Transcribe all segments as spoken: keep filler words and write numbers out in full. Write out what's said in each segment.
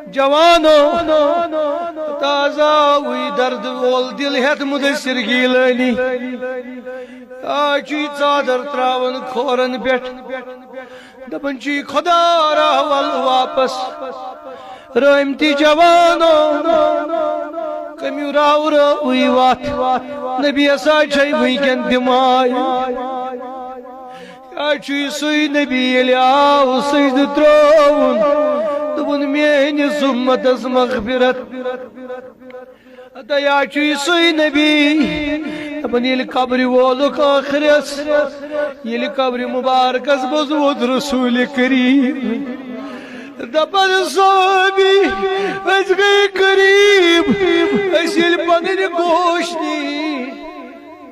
جوانو، تازہ وٕے درد وول دل ہیتھ مدثر گیلانی۔ آ چھُ یہِ ژادر تراوان کھورن پٮ۪ٹھ۔ دپان چھُ، "یہِ خدا راہ ول واپس۔ رحمتی جوانو، کمیو راو رٲوٕے وتھ۔ نبی ہسا چھے وٕنکٮ۪ن بٮ۪مار۔" یا چھُ یہِ سُے نبی ییٚلہِ آو سجدٕ ترٛووُن، دوٚپُن، "میٲنِس اُمتس مغفرت۔" ہتا یا چھُ یہِ سُے نبی، دپان، ییٚلہِ قبرِ وولُکھ ٲخرس، ییٚلہِ قبرِ مبارکس منٛز ووت رسول کریم، دپان، "صحابی، أسۍ گٔے قریب، أسۍ ییٚلہِ پنٕنۍ گوش نی۔"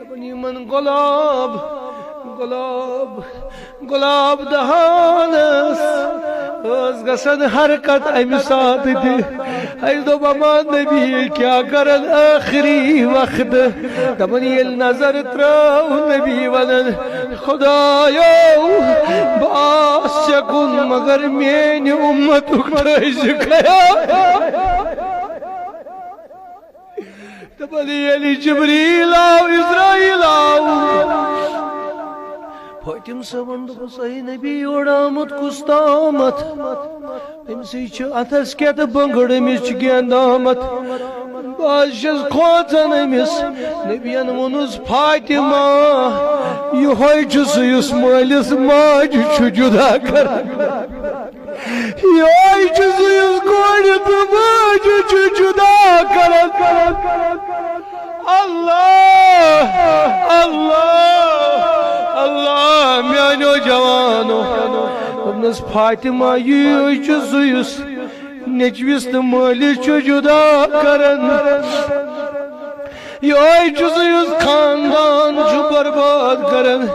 دپان، یِمن گۄلاب، گۄلاب، گۄلاب دہانس ٲس گژھان حرکت امہِ ساتہٕ تہِ۔ اسہِ دوٚپ، اما نبی کیٛاہ کرن ٲخری وقت؟ دپان، ییٚلہِ نظر ترٲو نبی ونان، "خدایو، بہٕ آس ژےٚ کُن، مگر میٲنۍ اُمتُک تھٲیزِ خیال۔" دپان، ییٚلہِ جبریل آو، عزرائیل آو، فاطم صٲبن دوٚپُس، "اے نبی، یور آمُت کُس تامتھ؟ أمِسٕے چھِ اتھس کٮ۪تھ بنگٕر، أمِس چھِ گیندامتھ۔ بہٕ حظ چھَس کھوژان أمِس۔" نبین ووٚنُس، "فاطمہ، یِہوٚے چھُ سُہ یُس مٲلِس ماجہِ چھُ جُدا کران۔" یِہوٚے چھُ سُہ یُس کورِ تہٕ ماجہِ چھُ جُدا کران۔ اللہ، اللہ، اللہ، میانیو جوانو۔ دوٚپنس، فاطمہ، یِہوٚے چھُ سُہ یُس نیٚچوِس تہٕ مٲلِس چھُ جُدا کران۔ یِہوٚے چھُ سُہ یُس خاندان چھُ برباد کران۔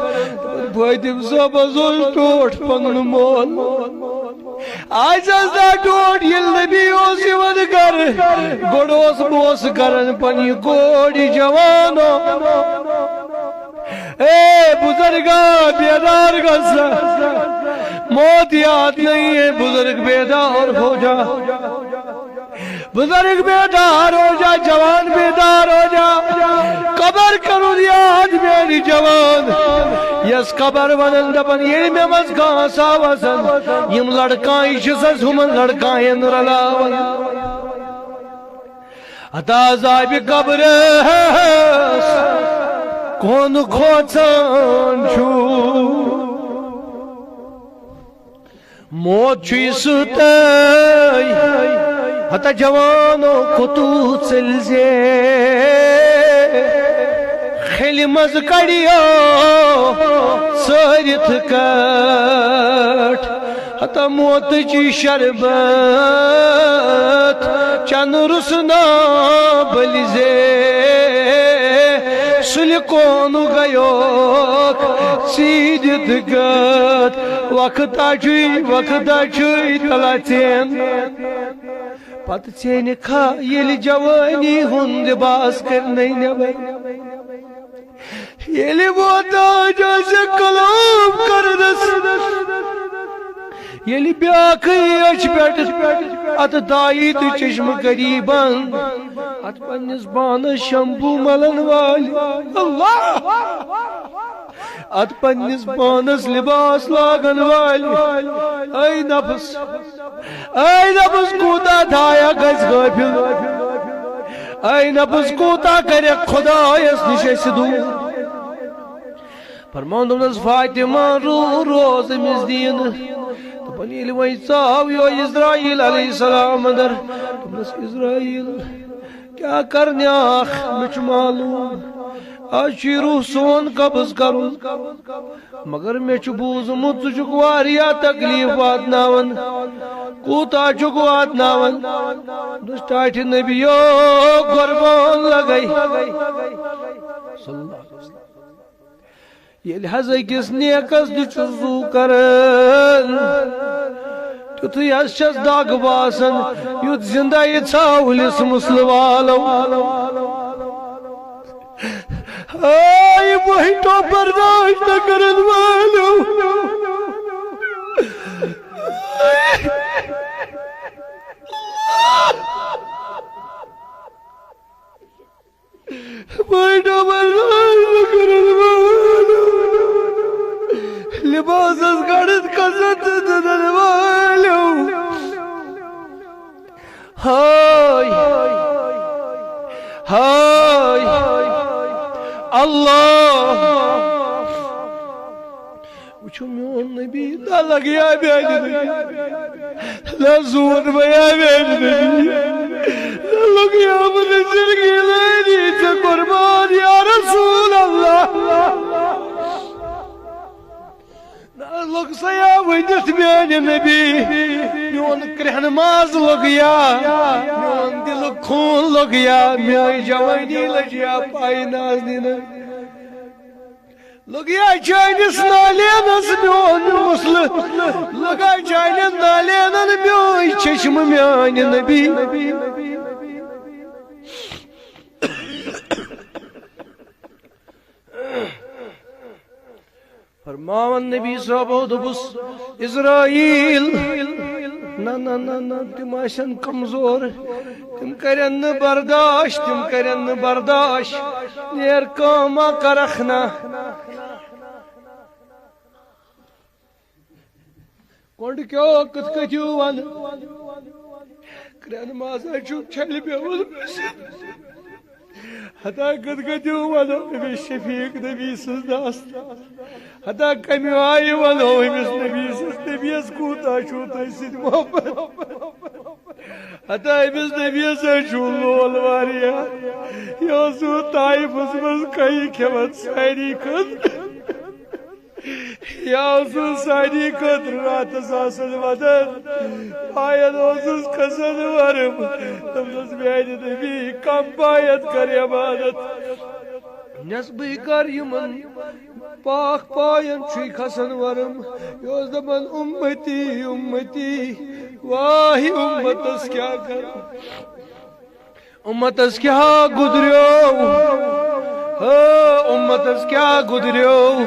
فاطم صٲبس اوس ٹوٹھ پنُن مول۔ آز حظ دا ٹوٹھ، ییٚلہِ نبی اوس یِوان گرٕ، گۄڈٕ اوس بوس کران پننہِ کورِ، جوانو۔ اے بزرگا، بیدار گژھ۔ موت یاد نہیں ہے، بزرگ بیدار ہو جا۔ بزرگ بیدار ہو جا، جوان بیدار ہو جا۔ قبر کرُن یاد میٲنۍ جوان۔ یس قبر ونان دپان، ییٚلہِ مےٚ منٛز کانٛہہ سا وسان، یِم لڑکاے چھِ سس ہُمن لڑکاین رلاوان۔ ہتا عذابِ قبرس کون کھوژان چھُ۔ موت چھُے سُہ تٔۍ، ہتا جوانو کوٚتُتھ ژٔلۍ زِ۔ خیلہِ منٛز کڑیو ژٲرِتھ کٹھ۔ ہتا موتٕچ شربت چن رُسنا بٔلۍ زِ۔ سُلہِ کونُک گیوکھ ژیٖرِتھ گت۔ وقتا چھُے، وقتا چھُے تلا ژین۔ پتہٕ ژینہِ کھا ییٚلہِ جوٲنی ہُنٛد لباس کرنَے نٮ۪بر۔ ییٚلہِ محتاج آسہِ کلام کرنس، ییٚلہِ بیاکھٕے أچھ پٮ۪ٹھ اتھ دایی تہٕ چشمہٕ قریبن، اتھ پننِس پانس شمپو ملن والہِ، اللہ! اتھ پننِس پانس لباس لاگن والہِ، اے نفس، اے نفس، کوٗتاہ تھایکھ اَسہِ غٲفِل؟ اے نفس، کوٗتاہ کَرٮ۪کھ خۄدایَس نِش اَسہِ دوٗر؟ فرمووُن دوٚپنَس، فاطمہ، رو روز أمِس دِیِن۔ دوٚپُن، ییٚلہِ وۄنۍ ژاو یو عزرائیل علیہ السلام اندر، دوٚپنَس، عزرائیل، کیٛاہ کرنہِ آکھ؟ مےٚ چھُ معلوم، آز چھُ یہِ روح سون قبض کرُن۔ مگر مےٚ چھُ بوٗزمُت، ژٕ چھُکھ واریاہ تکلیف واتناوان۔ کوٗتاہ چھُکھ واتناوان؟ دوٚپنَس، ٹاٹھہِ نبیو، قربان لگے۔ صلی اللہ علیہ وسلم۔ ییٚلہِ حظ أکِس نیکس تہِ چھُ زُو کران، تیُتھُے حظ چھَس دگ باسان، یُتھ زِندہ یہِ ژھاوٕلِس مُسلہٕ والو۔ آے بہٕ ہیٚکو برداشت نہ کرن والو۔ بٔڑۍ عمر دار لُکن ہُنٛد مٲلِو، لباسس گڑتھ کھسن تہٕ دٕنن وٲلِو۔ ہاے، ہاے، اللہ۔ وٕچھِو میون نبی، نہ لگیا میانہِ نبی، نہ زون بیا میانہِ نبی، نہ لگیا بہٕ نہٕ زندگی لٲری ژےٚ قربان یا رسول اللہ۔ نہ لوٚگ سا یا ؤنِتھ میانہِ نبی، میون کرٛہن ماز لوٚگ یا، میون دِلُک خوٗن لوٚگ یا، میٲنۍ جوانی لٔج یا پاے نازنینہٕ۔ لوٚگ یا چٲنِس نالینس میون مسلہٕ، لوٚگ یا چانٮ۪ن نالینن میٲنۍ چشمہٕ میانہِ نبی۔ فرماوان نبی صٲبو دوٚپُس، عزرائیل، نہ، نہ، نہ، نہ، تِم آسن کمزور، تِم کرن نہٕ برداش، تِم کرن نہٕ برداش۔ نیر کٲم ما کرکھ نا۔ کۄنٛڈٕ کیو کِتھ کٔنۍ وَنہٕ؟ کرٛٮ۪ن مازا چھُ چھلہِ پیوٚمُت۔ ہتا کِتھ کٔنۍ وَنو أمِس شفیق نبی سٕنٛز داستان؟ ہتا کَمہِ آیہِ وَنو أمِس نبی سٕنٛز، نبیَس کوٗتاہ چھُو تۄہہِ سۭتۍ محبت؟ ہتا أمِس نبیَس حظ چھُو لول واریاہ۔ یہِ اوسوٕ طائفَس منٛز کَنہِ کھٮ۪وان سارِی کھۄتہٕ۔ یا اوسُس سارِی خٲطرٕ راتس آسان ودان، پاین اوسُس کھسان ورم۔ دوٚپنس، میانہِ نبی، کم پایت کر عبادت، نٮ۪صبٕے کر یِمن پاک پاین چھُے کھسان ورم۔ یہِ اوس دپان، امتی، امتی، واہ امتس کیاہ کرٕ۔ امتس کیاہ گُزریو، ہو، امتس کیاہ گُزریو،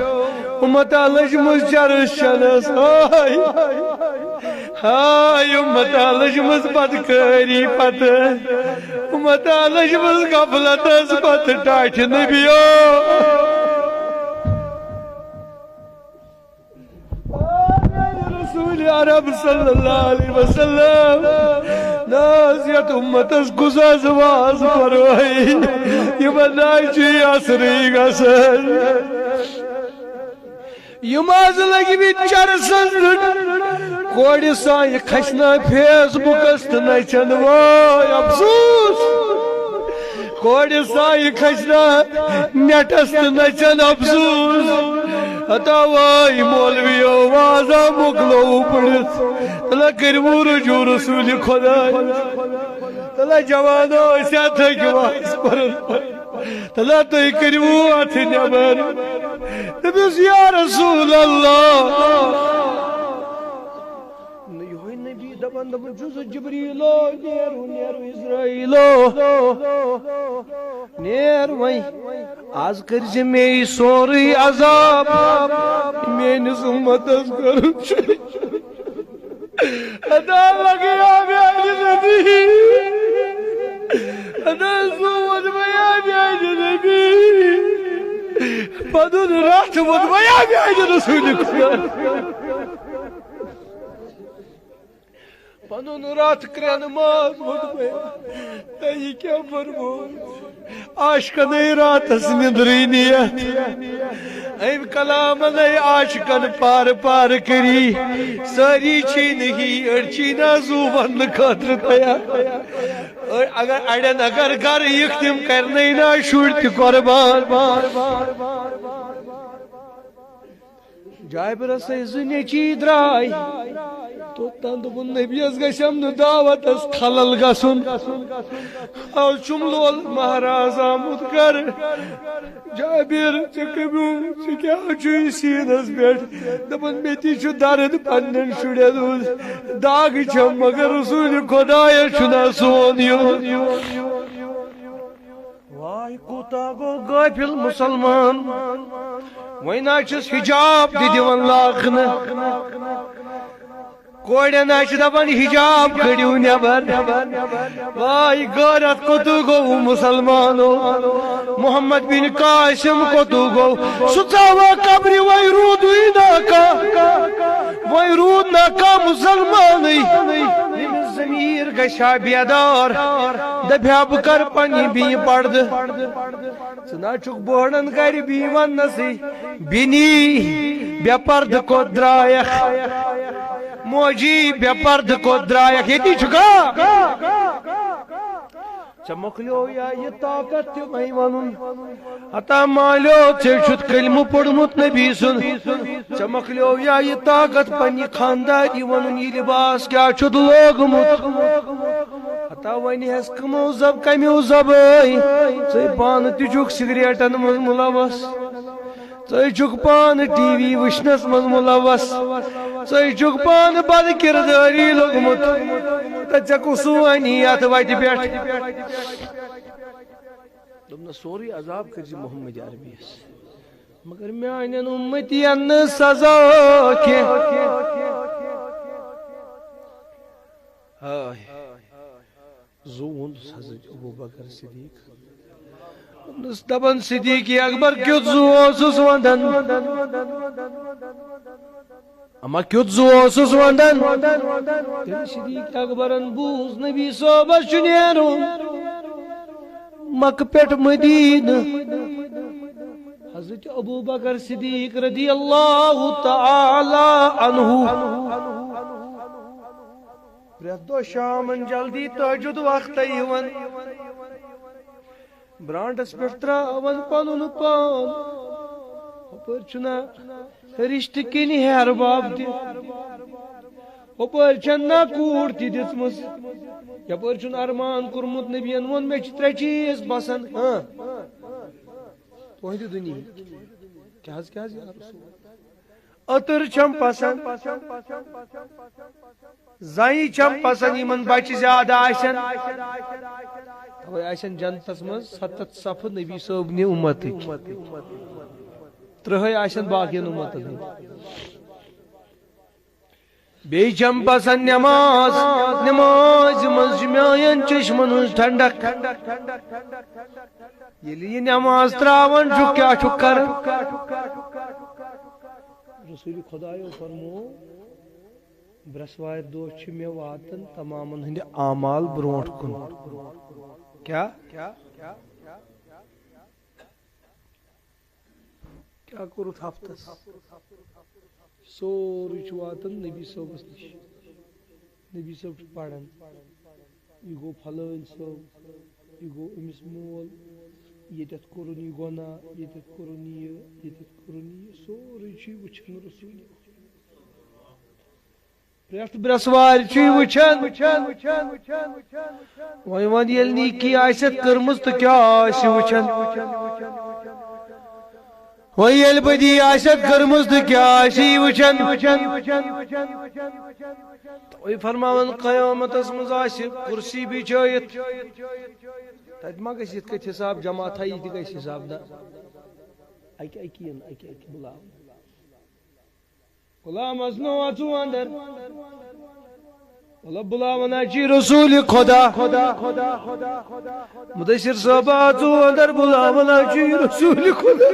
امتا لٔجمٕژ چرس چنس، ہاے، ہاے، امتا لٔجمٕژ بدکٲری پتہٕ، امتا لٔجمٕژ غفلتس پتہٕ ٹاٹھہِ نبیو۔ رسول عرب صلی اللہ علیہ وسلم، نہ حض یتھ امتس گوٚژھ از واز پروٲیی، یِمن نہ حض چھُ یہِ اثرٕے گژھان۔ یِم حض لٔگۍ مٕتۍ چرسس، کورِ سانہِ کھسنا فیس بُکس تہٕ نژن، واے افسوس۔ کورِ سانہِ کھسنا نیٹس تہٕ نژن، افسوس۔ ہتا واے مولویو، وازا مۄکلووُ پٔرِتھ۔ تلہ کٔرِو رجوع رسول خدا۔ تلہ جوانو، أسۍ ہا تھٔکۍ واز پرن۔ تلہ تُہۍ کٔرِو اتھٕ نٮ۪بر۔ دوٚپُس، یا رسول اللہ۔ نہ یِہوٚے نبی دپان، دپان چھُس، جبریٖلو، نیرو، نیرو، عزرائیلو، نیر وۄنۍ۔ از کٔرۍ زِ مے سورُے عذاب، میٲنِس اُمتس کٔرٕن شہیٖد۔ ادا لگیا میانہِ نبی، ادا زوٗن مےٚ یا میانہِ نبی، پنُن رتھ ووٚن مےٚ یا میانہِ رسول خدا۔ پنُن راتھ کرٛٮ۪ن ماز ووٚنمَے، تۄہہِ کیٛاہ فرموو؟ عاشقن ہے راتس نِندرٕے نِیَتھ۔ أمۍ کلامن ہے عاشقن پارٕ پارٕ کٔری۔ سٲری چھی نہٕ ہی، أڑۍ چھی نہٕ زُو وننہٕ خٲطرٕ تیار۔ أڑۍ اگر، اڑٮ۪ن اگر گرٕ یِکھ، تِم کرنَے نہ شُرۍ تہِ قربان۔ جابرس ہے زٕ نیٚچی درٛاے۔ توٚتام دوٚپُن، نبیَس گژھٮ۪م نہٕ دعوتس خلل گژھُن۔ از چھُم لول مہراز آمُت گرٕ۔ جابر، ژےٚ کٔمیو، ژٕ کیٛاہ چھُے سیٖنس پٮ۪ٹھ؟ دَپان، مےٚ تہِ چھُ درد پننٮ۪ن شُرٮ۪ن ہُنٛد۔ داغ چھَم، مگر رسول خدایس چھُنہ سون یُن۔ واے کوٗتاہ گوٚو غٲفِل مُسلمان، وۄنۍ نہ چھُس حجاب تہِ دِوان لاگنہٕ۔ کورٮ۪ن ہا چھِ دپان، حجاب کٔڑِو نٮ۪بر۔ واے غٲرت کوٚتُے گوٚو مسلمانو؟ محمد بن قاسم کوٚتُے گوٚو؟ سُہ ژاوا قبرِ، وۄنۍ روٗدُے نا کانٛہہ، وۄنۍ روٗد نا کانٛہہ مسلمانٕے۔ ییٚمِس ضمیٖر گژھِ ہا بیدار، دپہِ ہا، بہٕ کرٕ پننہِ بیٚنہِ پردٕ۔ ژٕ نا چھُکھ بوہڑن گرِ بیٚیہِ وننسٕے، بیٚنی، بے پردٕ کوٚت درٛایکھ؟ موجی، بے پردٕ کوٚت درٛایکھ؟ ییٚتی چھُکھا؟ ژےٚ مۄکلیو یا یہِ طاقت تہِ وۄنۍ ونُن؟ ہتا مالیو، ژےٚ چھُتھ کلمہٕ پوٚرمُت نبی سُنٛد۔ ژےٚ مۄکلیو یا یہِ طاقت پننہِ خانداری ونُن، یہِ لباس کیٛاہ چھُتھ لوگمُت؟ ہتا وۄنۍ ہٮ۪س کمو زب-، کمیو زبٲنۍ؟ ژٕے پانہٕ تہِ چھُکھ سگریٹن منٛز ملوث، ژٕے چھُکھ پانہٕ ٹی وی وٕچھنس منٛز ملوث، ژٕے چھُکھ پانہٕ بد کردٲری لوٚگمُت۔ تہٕ ژےٚ کُس وَنی یتھ وتہِ پٮ۪ٹھ؟ دوٚپنس، سورُے عذاب کٔرۍ زِ محمد عربی یس، مگر میانٮ۪ن امتین نہٕ سزا کینٛہہ۔ ہاے۔ زُو ووٚنُس حضرت ابو بکر صدیق۔ دوٚپنس، دپان، صدیق اکبر کیُتھ زُو اوسُس ونٛدان؟ اما کیُتھ زُو اوسُس ونٛدان؟ تیٚلہِ صدیق اکبرن بوٗز نبی صٲبس چھُ نیرُن مکہٕ پٮ۪ٹھ مدینہٕ۔ حضرت ابو بکر صدیق رضی اللہ تعالی عنہ پرٛٮ۪تھ دۄہ شامن جلدی تہجد وقتہٕ یِوان۔ برانڈس پٮ۪ٹھ تراوان پنُن پان۔ ہپٲرۍ چھُنہ رشتہٕ کِنۍ ہیہر بب تہِ، ہپٲرۍ چھَنہٕ نہ کوٗر تہِ دِژمٕژ، یپٲرۍ چھُن ارمان کوٚرمُت، نبین ووٚن، مےٚ چھِ ترٛےٚ چیٖز پسند۔ ہاں، تُہنٛدِ دُنیہٕکۍ۔ کیٛاہ حظ، کیٛاہ حظ، یا رسول؟ عطر چھم پسند، زنہِ چھم پسند، یمن بچہِ زیادٕ آسن۔ توے آسن جنتس منٛز ستتھ صفہٕ نبی صٲبنہِ امتٕکۍ، ترٛہے آسن باقین امتن ہٕنٛدۍ۔ بیٚیہِ چھم پسند نماز، نمازِ منٛز چھِ میانٮ۪ن چشمن ہٕنٛز ٹھنڈک۔ ییٚلہِ یہِ نماز تراوان چھُ، کیٛاہ چھُ کران؟ رسول خدایو فرمو، برٛٮ۪سوارِ دۄہ چھِ مےٚ واتان تمامن ہٕنٛدِ اعمال برونٛٹھ کُن۔ کیٛاہ؟ کیٛاہ کوٚرُتھ ہفتس؟ سورُے چھُ واتان نبی صٲبس نِش۔ نبی صٲب چھُ پران، یہِ گوٚو فلٲنۍ صٲب، یہِ گوٚو أمِس مول، ییٚتٮ۪تھ کوٚرُن یہِ گۄناہ، ییٚتٮ۪تھ کوٚرُن یہِ، ییٚتٮ۪تھ کوٚرُن یہِ، سورُے چھُ یہِ وٕچھان رسول۔ پرٛٮ۪تھ برٛٮ۪سوارِ چھُ یہِ وٕچھان۔ وۄنۍ وَن، ییٚلہِ نیٖکی آسٮ۪تھ کٔرمٕژ تہٕ کیٛاہ آسہِ وٕچھان؟ وۄنۍ ییٚلہِ بدی آسٮ۪تھ کٔرمٕژ تہٕ کیٛاہ آسہِ یہِ وٕچھان؟ تہٕ وۄنۍ فرماوان، قیامتس منٛز آسہِ کُرسی بِچھٲیِتھ۔ تَتہِ ما گژھِ یِتھ کٔنۍ حساب جمع تھا، یہِ تہِ گژھِ حساب نہ۔ اَکہِ اَکہِ یِن، اَکہِ اَکہِ بُلاوان۔ غلام حسنو اژو اندر۔ مطلب بلاوان چھ رسول خدا۔ مدثر صاحب اژو اندر، بلاوان چھ رسول خدا۔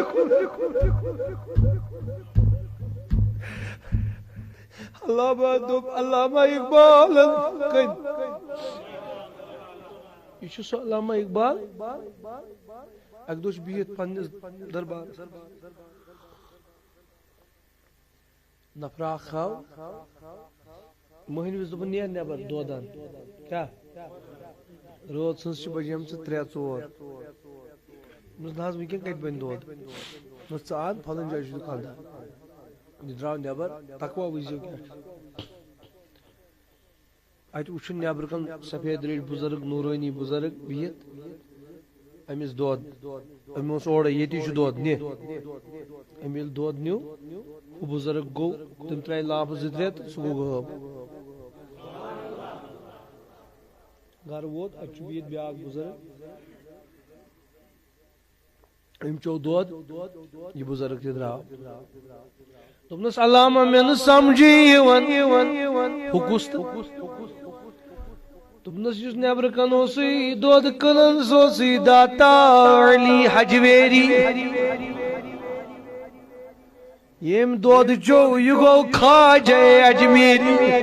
علامہ دوٚپ، علامہ اقبال کن۔ یہ چھ سُہ علامہ اقبال۔ اکہ دۄہ چھ بِہِتھ پننِس دربارس۔ نفرا اکھ آو۔ مٔہنوِس دوٚپُن، "نیر نٮ۪بر دۄد اَن۔" کیٛاہ؟ رٲژ ہٕنٛز چھِ بجیمژٕ ترٛےٚ ژور۔ دوٚپمَس، "نہ حظ، وٕنکٮ۪ن کَتہِ بَنہِ دۄد؟" دوٚپمَس، "ژٕ اَن، فلٲنۍ جایہِ چھُ دُکاندار۔" یہِ درٛاو نٮ۪بر، تقوا وٕچھزیو کیٛاہ چھُ۔ اَتہِ وٕچھُن نٮ۪برٕ کَنۍ سفید ریش بُزرگ، نوٗرٲنی بُزرگ بِہِتھ۔ أمِس دۄد۔ أمۍ اوس اورَے، ییٚتی چھُ دۄد، نہِ۔ أمۍ ییٚلہِ دۄد نیوٗ، ہُہ بُزرگ گوٚو، تٔمۍ ترٛایہِ لافہٕ زٕ ترٛےٚ تہٕ سُہ گوٚو غٲب۔ گرٕ ووت، اَتہِ چھُ بِہِتھ بیٛاکھ بُزرگ۔ أمۍ چوٚو دۄد، یہِ بُزرٕگ تہِ درٛاو۔ دوٚپنَس، "علامہ، مےٚ نہٕ سمجھی یِوان، ہُہ کُس تہٕ؟" دوٚپنَس، "یُس نٮ۪برٕ کَنہِ اوسُے دۄد کٕنان، سُہ اوسُے داتا علی حجویری۔ ییٚمۍ دۄد چوٚو، یہِ گوٚو خواجہ اجمیری۔"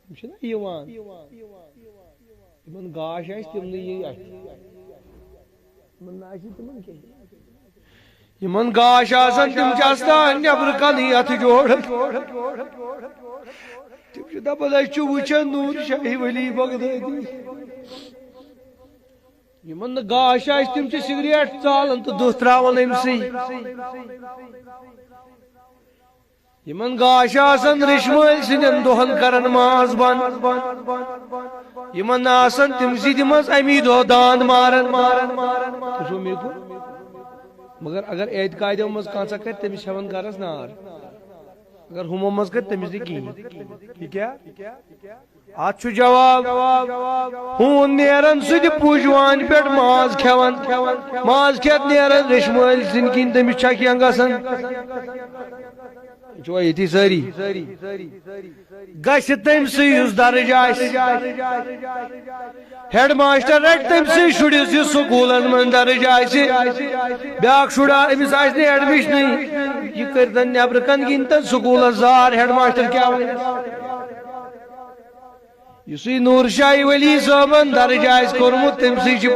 تِم چھِنہ یِوان۔ یِمن گاش آسہِ، تِمنٕے یی اَتھِ۔ یِمن نہٕ آسہِ تِمن کینٛہہ۔ یِمن گاش آسان، تِم چھِ آسان نٮ۪برٕ کَنٕے اَتھٕ جوڑ۔ تِم چھِ دَپان، "أسۍ چھِ وٕچھان نوٗر شاہی ولی بغدٲدی۔" یِمن نہٕ گاش آسہِ، تِم چھِ سگریٹ ژالان تہٕ دُہ ترٛاوان أمۍ سٕے۔ یِمن گاش آسان ریشمٲلۍ سٕنٛدٮ۪ن دۄہن کران ماز بنٛد۔ یِمن نہٕ آسان تِم زِ تِم ٲس اَمی دۄہ داند ماران۔ تُہۍ چھِو مےٚ کُن؟ مگر اگر اعتقادیو منٛز کانٛژھا کرِ، تٔمِس ہٮ۪وان گرس نار۔ اگر ہُمو منٛز کرِ، تٔمِس نہٕ کِہیٖنۍ۔ یہِ کیٛاہ؟ اتھ چھُ جواب، ہوٗن نیران سُہ تہِ پُج وانہِ پٮ۪ٹھ ماز کھٮ۪وان۔ ماز کھٮ۪تھ نیران ریشمٲلۍ سٕنٛدۍ کِنۍ، تٔمِس چھا کینٛہہ گژھان؟ یہِ چھُوا ییٚتی سٲری؟ گژھِ تٔمۍ سٕے یُس درٕج آسہِ۔ ہیڈ ماسٹر رٹہِ تٔمۍ سٕے شُرِس، یُس سکوٗلن منٛز درٕج آسہِ۔ بیٛاکھ شُرا، أمِس آسہِ نہٕ ایڈمِشنٕے، یہِ کٔرۍتن نٮ۪برٕ کَنہِ، گِنٛدتن سکوٗلس زار۔ ہیڈ ماسٹر کیٛاہ وَنہِ؟ یُسٕے نوٗر شاہی ولی صٲبن درٕج آسہِ کوٚرمُت، تٔمۍ سٕے چھِ